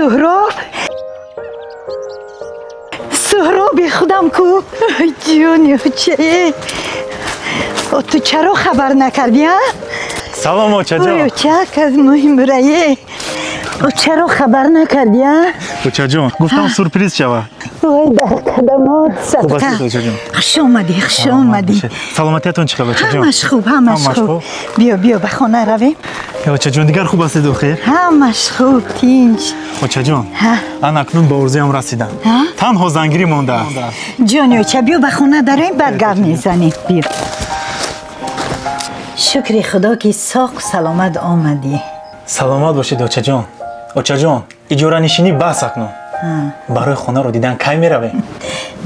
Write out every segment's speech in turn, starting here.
سهراب، سهراب خودم کو جونی چه تو چرا خبر نکردی؟ سلام اوچا جان. چه از مهم برای چرا خبر نکردی؟ اوچا جان گفتم سورپریز شود. وای در قدمات صدقه. خوش اومدی، خوش اومدی. سلامتیتون چه خبر اوچا جان؟ همش خوب، همش خوب. بیا بیا به خانه رویم. اوچا جان دیگر خوب هستید و خیر؟ همش خوب تینج. اوچا جان من اکنون به ارزویم رسیدم. تنها زنگیری مونده است. جانی اوچا بیا به خانه داریم بعد گپ میزنیم. بیا. شکر خدا که ساق سلامت آمدی. سلامت باشید اوچا جان. اوچا جان اجاره نشینی بس اکنون. برای خانه رو دیدن کی میرویم؟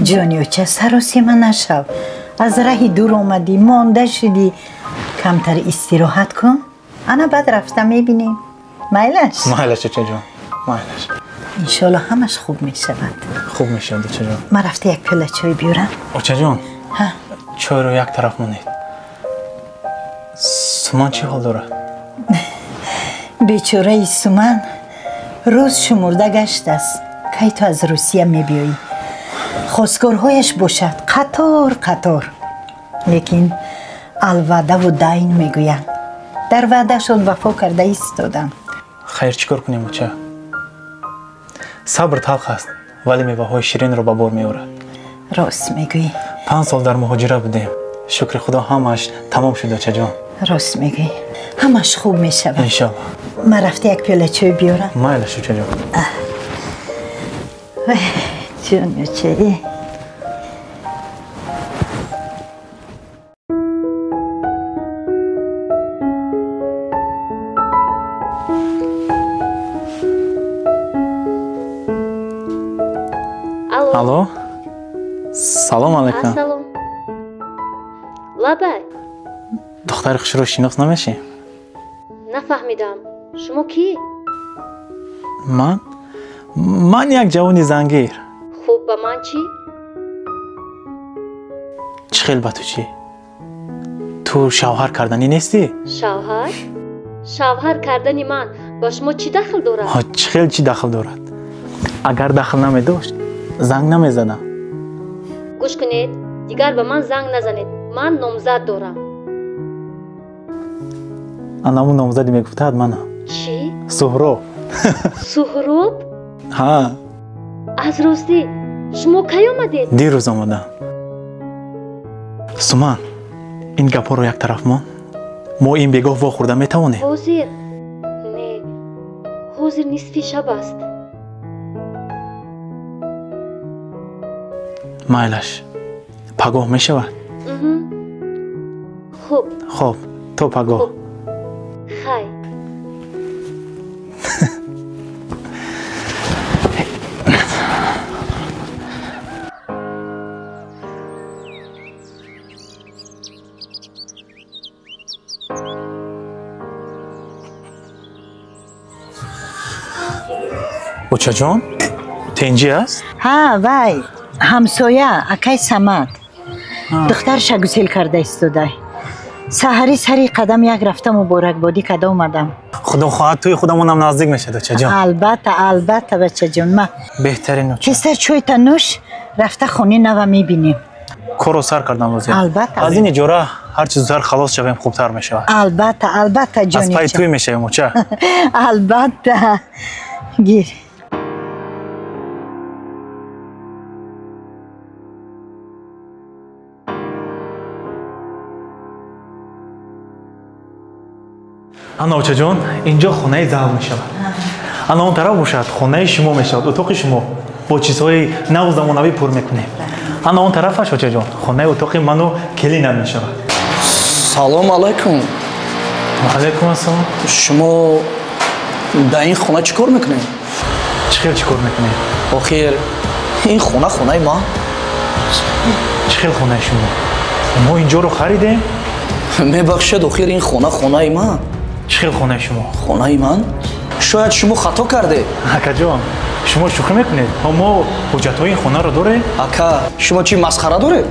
جانی اوچا سراسیمه نشو. از راه دور آمدی، مانده شدی، کمتر استراحت کن. انا بعد رفتم میبینیم. مایلش؟ مایلش اوچا جان، مایلش. انشالله همش خوب میشود. خوب میشود اوچا جان. من رفته یک پیاله چای بیارم. اوچا جان چای رو یک طرف مونید. سومن چی حال داره؟ بیچاره سومن روز شمرده گشت است. کی تو از روسیه میبیایی؟ خواستگارهایش باشد قطار قطار، لیکن الوعده و دین میگویند. در وعدهشان وفا کرده ایستادم. خیر چیکار کنیم اوچا؟ صبر تلخ است ولی میوه های شیرین رو به بار میآورد. راست میگویی. 5 سال در مهاجرت بودیم. شکر خدا همش تمام شد اوچا جان. راست میگویی، همش خوب میشود انشالله. من رفته یک پیاله چای بیارم. مایلش اوچا جان. جون اوچا. Алло. Салом алейкум. Салом. Лабай. دختر خوشرو شناخت نمیشی؟ نفهمیدم. شما کی؟ من؟ من یک جوانی زنگیر. خوب با من چی؟ چی خیلی با تو چی؟ تو شوهر کردنی نیستی؟ شوهر؟ شوهر کردنی من با شما چی دخل دارد؟ چی خیلی چی دخل دارد؟ اگر دخل نمی داشت زنگ نمیزدم. گوش کنید، دیگر به من زنگ نزنید. من نامزد دارم. انا نامزدی میگفتد منم. چی؟ سهراب. سهراب؟ ها. از راستی شما کی آمدید؟ دیروز آمدم. سومن این گپا رو یک طرف مان. ما این بیگاه وا خورده میتوانیم. حاضر؟ نه، حاضر نصف شب است. مایلش پگاه میشود. خوب خوب تو پگاه. خیر. اوچا جان تنجی است؟ ها وای همسایه اکای سمد دخترش گسیل کرده ایستاده. سحری سری قدم یک رفته مبارک بادی کده اومدم. خدا خواهد توی خودمونم نزدیک میشه بچه جان. البته البته بچه جان. ما بهترین بچه. پسر چوی تا نوش رفته خونه نو میبینیم. کارو سر کردن لازم. البته. از این اجاره هر چیز زودتر خلاص شویم خوبتر میشه. البته البته جانی. از پای توی میشه موچه. البته. گیر. انا اوچا جان اینجا خونه زال میشود. انا اون طرف باشد خونه شما میشود، اتاق شما با چیزهای نو زمانوی پر میکنیم. انا اون طرفش اوچا جان خونه اتاق منو کلینم میشود. سلام علیکم. علیکم السلام. شما در این خونه چیکار میکنید؟ Чӣ хел чӣ кор мекунед? Охир ин хона хонаи ман. Чӣ хел хонаи шумо? Мо инҷоро харидем? Мебахшед, охир ин хона хонаи ман. Чӣ хел хонаи шумо? Хонаи ман? Шояд шумо хато кардед. Акаҷон, шумо шӯхӣ мекунед? Мо ҳуҷҷатҳои ин хонаро дорем? Ака, шумо чӣ масхара доред?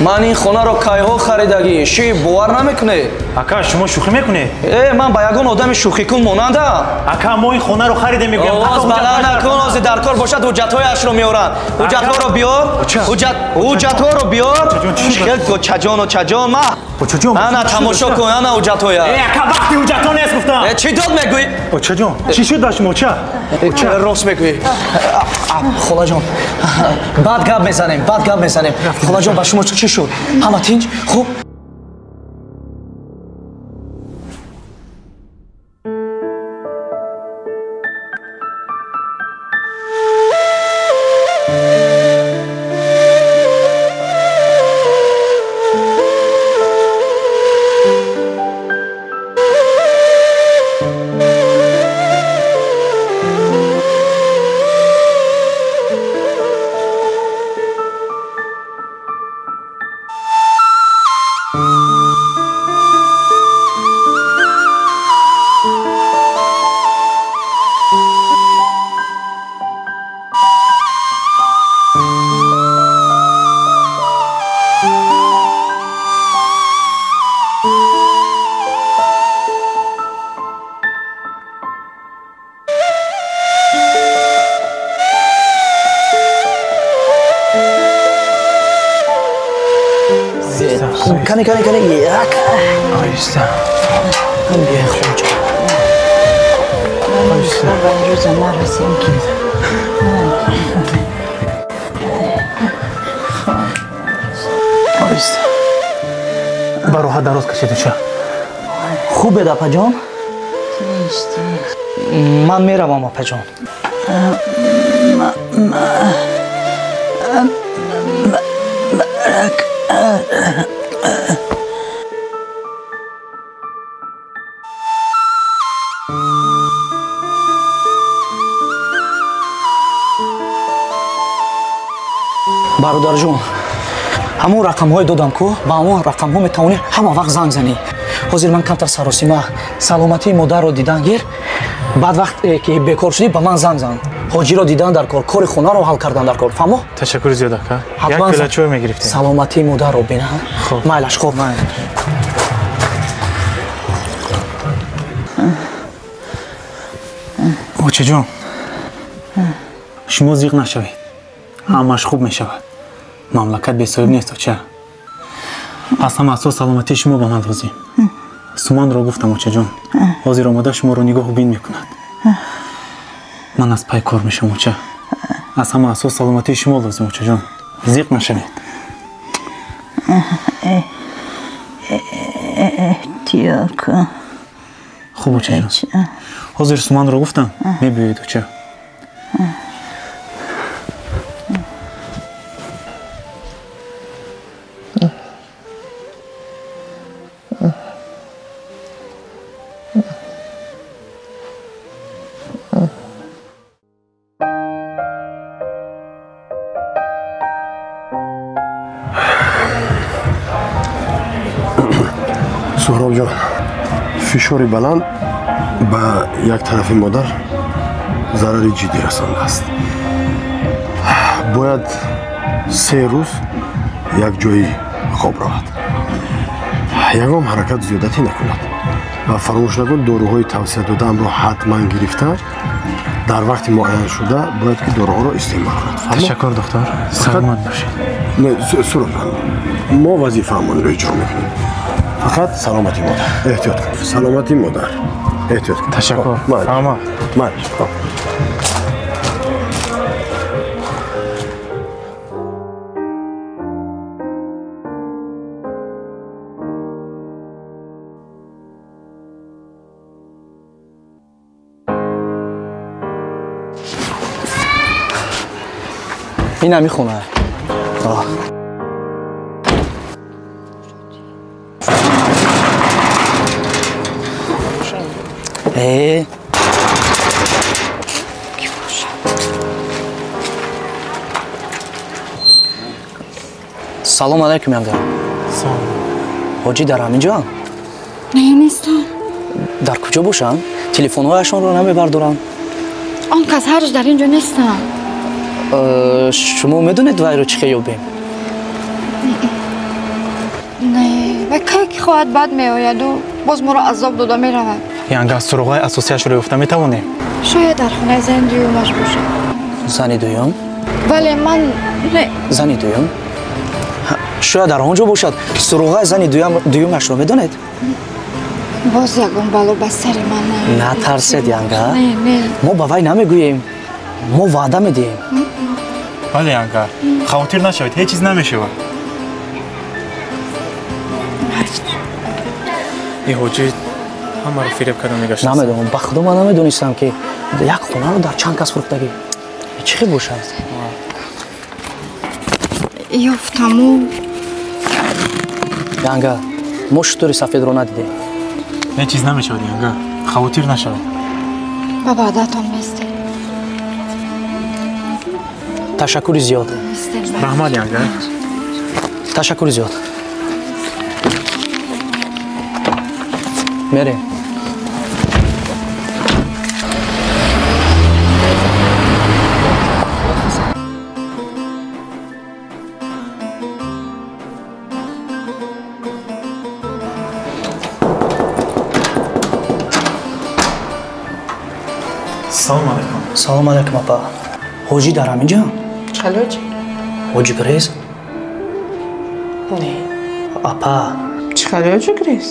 Ман ин хонаро кайҳо харидагӣ, ши бовар намекунед? Ака, шумо шӯхӣ мекунед? Э, ман ба ягон одами шӯхикун монандам. Ака, мо ин хонаро харидем, мегӯям. Овоз баланд накун, ҳозир дар кор бошад ҳуҷҷатҳояшро меоранд. Ҳуҷҷатҳоро биёр. Ҳуҷҷатҳоро биёр. Хел чаҷону чаҷон ма. Ана тамошо кун, ана ҳуҷҷатҳоя. Э, ака, вақти ҳуҷҷатҳо нест гуфтам. Э, чӣ дод мегӯӣ? Очаҷон, чӣ шуд ба шумо, ча? Рост мегӯӣ. Холаҷон, баъд гап мезанем, баъд гап мезанем. Холаҷон, ба шумо чӣ шуд? Ҳама тинҷ? Хуб? Кане, кане, кане, як. Оҳиста. Биё, хонҷа. Оҳиста. Ба рӯза нарасем ки. Оҳиста. Ба роҳат дароз кашед, оча. Хубед, апаҷон? Тинҷ, тинҷ. Ман меравам, апаҷон. Барак. Бародарҷон, ҳамон рақамҳое додам ку, ба ҳамон рақамҳо метавонӣ ҳама вақт занг занӣ. Ҳозир ман камтар саросима, саломатии модарро дидан гир, баъд вақт ки бекор шудӣ ба ман занг зан. Ҳоҷиро дидан дар кор, кори хонаро ҳал кардан дар кор. Фаҳмо? Ташаккури зиёд, ака. Як пиёла чой мегирифтем. Саломатии модарро бина. Майлаш, хоб. Очаҷон, шумо зиқ нашавед. Ҳамаш хуб мешавад. Мамлакат бесоҳиб нест, оча. Аз ҳама асос саломатии шумо ба ман лозим. Суманро гуфтам, очаҷон. Ҳозир омода шуморо нигоҳу бин мекунад. Ман аз пай кор мешавам, оча. Аз ҳама асос саломатии шумо лозим, очаҷон. Зиқ нашавед. Эҳтиёт кун. Хуб, очаҷон. Ҳозир Суманро гуфтам, мебиёед, оча. Суҳробҷон, фишори баланд ба як тарафи модар зарари ҷиддӣ расондааст. Бояд 3 рӯз як ҷои хоб равад. Ягон ҳаракат зиёдатӣ накунад ва фаромӯш накун, доруҳои тавсия додаамро ҳатман гирифта, дар вақти муайяншуда бояд ки доруҳоро истеъмол кунад. Ташаккур, доктор. Саломат бошед. Не, Суҳробҷон, мо вазифаамонро иҷро мекунем. Фақат саломати модар. Эҳтиёт кун. Саломати модар. Эҳтиёт кун. Ташаккур. Саломат. Майли. Ин ҳами хона. Салом алайкум, янга. Салом. Ҳоҷӣ дар ҳамин ҷоам? Не, нестам. Дар куҷо бошанд? Телефонҳояшонро намебардоранд. Он кас ҳар рӯз дар ин ҷо нестам. Шумо медонед вайро чӣ хел ёбем? Не, вай кай ки хоҳад баъд меояду боз моро азоб дода меравад. Янга, суроғаи асосияшро ёфта метавонем? Шояд дар хонаи зани дуюмаш бошад. Зани дуюм? Бале, ман не. Зани дуюм? Шояд дар он ҷо бошад. Суроғаи зани дуюмашро медонед? Боз ягон бало ба сари ман наояд. Натарсед, янга. Не, не. Мо ба вай намегӯем. Мо ваъда медиҳем. Бале, янга. Хавотир нашавед, ҳеҷ чиз намешавад. Ин ҳоҷӣ ҳамаро фиреб карда мегашт. Намедонам, ба худо ман намедонистам, ки як хонаро дар чанд кас фурӯхтагӣ. Чӣ хел бошад? Ёфтаму. Янга, мо шутури сафедро надидем. Ҳеҷ чиз намешавад, янга. Хавотир нашавед. Ба ваъдатон местем. Ташаккури зиёд. Раҳмат, янга. Ташаккури зиёд. Мерем. Салом алайкум. Салом алайкум, апа. Ҳоҷӣ дар ҳамин ҷо? Чӣ хел ҳоҷӣ? Ҳоҷӣ Грез? Не. Апа. Чӣ хел ҳоҷӣ Грез?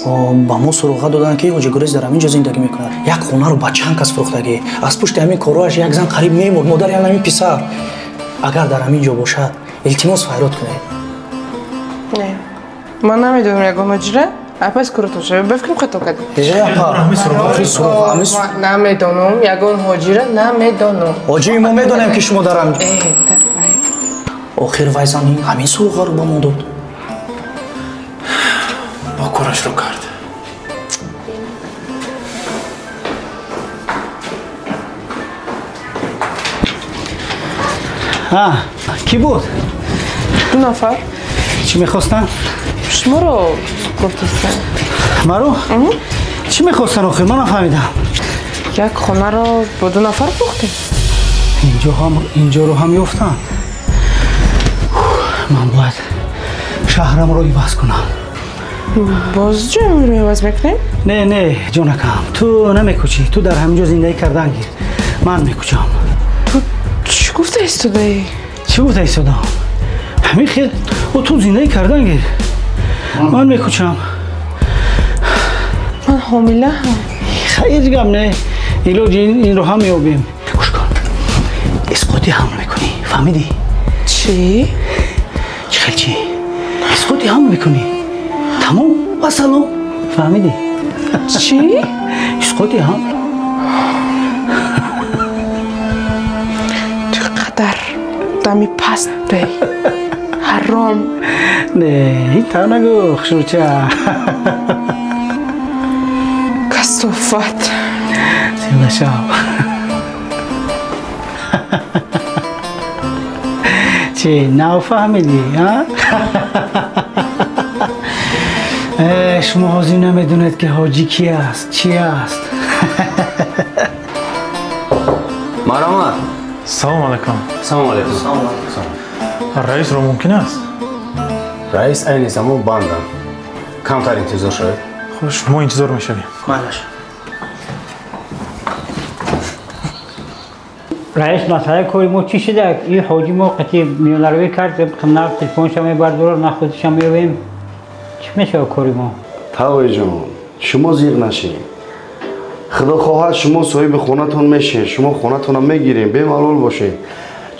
Ба мо суроға доданд, ки ҳоҷӣ Грез дар ҳамин ҷо зиндагӣ мекунад. Як хонаро ба чанд кас фурӯхтагӣ. Аз пушти ҳамин корҳояш як зан қариб мемурд, модари ҳамин писар. Агар дар ҳамин ҷо бошад, илтимос файрод кунед. Не. Ман намедонам ягон ҳоҷира. Апа, скоротон шавед. Ба фикрам хато кардем. Э, апа, намедонам, ягон ҳоҷира намедонам. Ҳоҷии мо медонем, ки шумо дар ҳамин. Охир вай зан ҳамин суроғаро ба мо дод. Бо корашро кард. Кӣ буд? Ду нафар. Чӣ мехостанд? Шуморо гуфтастанд. Маро? Чӣ мехостанд охир? Ман нафаҳмидам. Як хонаро бо ду нафар фурӯхтем. Инҷоро ҳам ёфтанд. Ман бояд шаҳрамро иваз кунам. Боз ҷоямонро иваз мекунем? Не, не, ҷонакам, ту намекӯчӣ. Ту дар ҳамин ҷо зиндагӣ кардан гир. Ман мекӯчам. Ту чӣ гуфта истодаӣ? Чӣ гуфта истодам? Ҳамин хел ту зиндагӣ кардан гир. Ман мекӯчам. Ман ҳомилаам. Ҳеҷ гап не. Илоҷи инро ҳам меёбем. Гӯш кун. Исқоти ҳамл мекунӣ. Фаҳмидӣ? Чӣ? Чӣ хел чӣ? Исқоти ҳамл мекунӣ. Тамом, вассалом. Фаҳмидӣ? Чӣ? Исқоти ҳамл. Ту қадар дами паст будӣ. Ҳаром. Не, ҳеҷ тав нагӯ, хушрӯча. Касофат. Зинда шав. Чӣ, нафаҳмидӣ, а? Шумо ҳозир намедонед, ки ҳоҷӣ ки аст, чӣ аст. Марҳамат. Салом алайкум. Салом алайкум. Раисро мумкин аст? Раис айни замон бандам. Камтар интизор шавед. Хуш, мо интизор мешавем. Майлаш. Раис, масъалаи кори мо чӣ шуда? Ин ҳоҷӣ мо қатъи миёнаравӣ кард, на телефонша мебардорад, на худша меёбем. Чӣ мешавад кори мо? Тавоиҷон, шумо зиқ нашед. Худо хоҳад шумо соҳиби хонатон мешед, шумо хонатонам мегирем, бемалол бошед.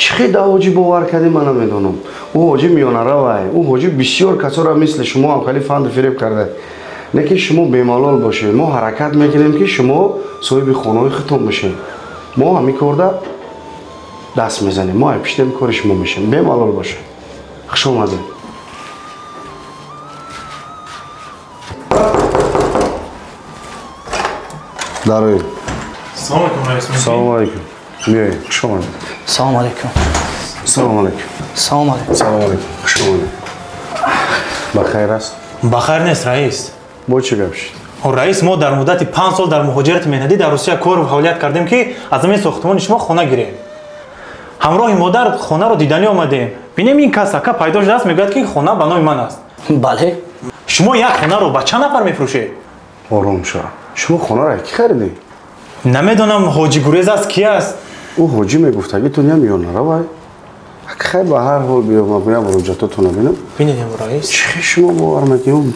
Чӣ хел да ҳоҷӣ бовар кардем, ман намедонам. Ӯ ҳоҷӣ миёнаравай, ӯ ҳоҷӣ бисёр касоро мисли шумо ҳам хеле фанду фиреб карда. Не ки шумо бемалол бошед. Мо ҳаракат мекунем, ки шумо соҳиби хонаҳои худтон бошед. Мо ҳамин корда даст мезанем, мо пишти ҳамин кори шумо мешем. Бемалол бошед. Хуш омадед. Дароед. Салом алайкум, раис. Салом алайкум. Биёед, хуш омадед. Салом алайкум. Салом алайкум. Салом алайкум. Салом алайкум. Хуш омадед. Ба хайр аст? Ба хайр нест, раис. Бо чӣ гап шуд? Раис, мо дар муддати 5 сол дар муҳоҷирати меҳнатӣ дар Русия кору фаъолият кардем, ки аз ҳамин сохтмони шумо хона гирем. Ҳамроҳи модар хонаро диданӣ омадем. Бинем, ин кас ака пайдо шудааст, мегӯяд, ки хона ба номи ман аст. Бале. Шумо як хонаро ба чанд нафар мефурӯшед? Ором шав. Шумо хонаро ки харидед? Намедонам, ҳоҷи Гурез аст, ки аст? Ӯ ҳоҷӣ мегуфтаги ту намеёнаравай. Хай, ба ҳар ҳол биё, ман бинам, муроҷиатотонро бинам. Бинедем, раис. Чӣ шумо бовар мекунед?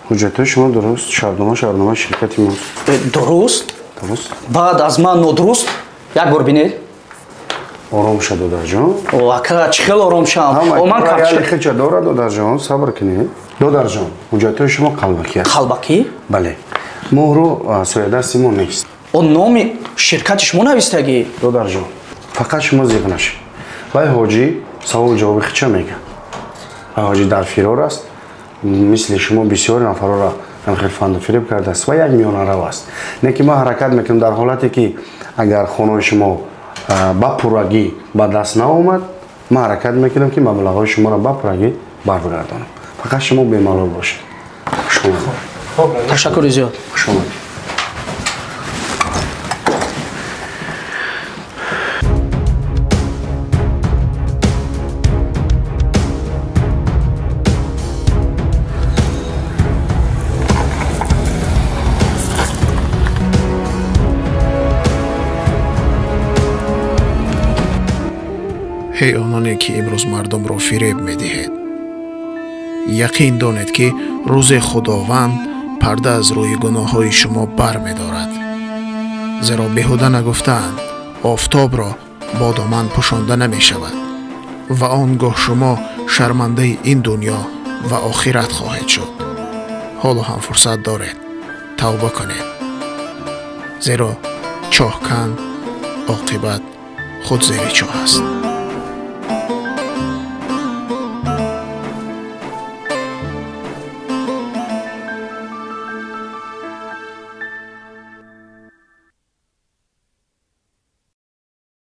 Ҳуҷҷатҳои шумо дуруст, шартнома шартномаи ширкати мост. Дуруст? Дуруст. Баъд аз ман нодуруст? Як бор бинед. Ором ша, додарҷон. Ака, чӣ хел ором шам? Ман хеча дора, додарҷон, сабр кунед. Додарҷон, ҳуҷҷатҳои шумо қалбакӣ аст. Қалбакӣ? Бале. Муҳру соядасти мо нест. О, номи ширкати шумо навистагӣ. Додарҷон, фақат шумо зиқ нашед. Вай ҳоҷӣ савол ҷавоби хича мегӯяд. Вай ҳоҷӣ дар фирор аст, мисли шумо бисёр нафарора хел фанду фиреб кардааст ва як миёнарав аст. Не ки ман ҳаракат мекунам, дар ҳолате ки агар хонаи шумо ба пуррагӣ ба даст наомад, ман ҳаракат мекунам, ки маблағҳои шуморо ба пуррагӣ баргардонам. Фақат шумо бемалол бошед. Хушомадед. Ташаккури зиёд. Хушомадед. Ҳей ононе, ки имрӯз мардумро фиреб медиҳед, яқин донед, ки рӯзе Худованд парда аз рӯи гуноҳҳои шумо бармедорад, зеро беҳуда нагуфтаанд, офтобро бо доман пӯшонда намешавад, ва он гоҳ шумо шармандаи ин дунё ва охират хоҳед шуд. Ҳоло ҳам фурсат доред, тавба кунед, зеро чоҳкан оқибат худ зери чоҳ аст.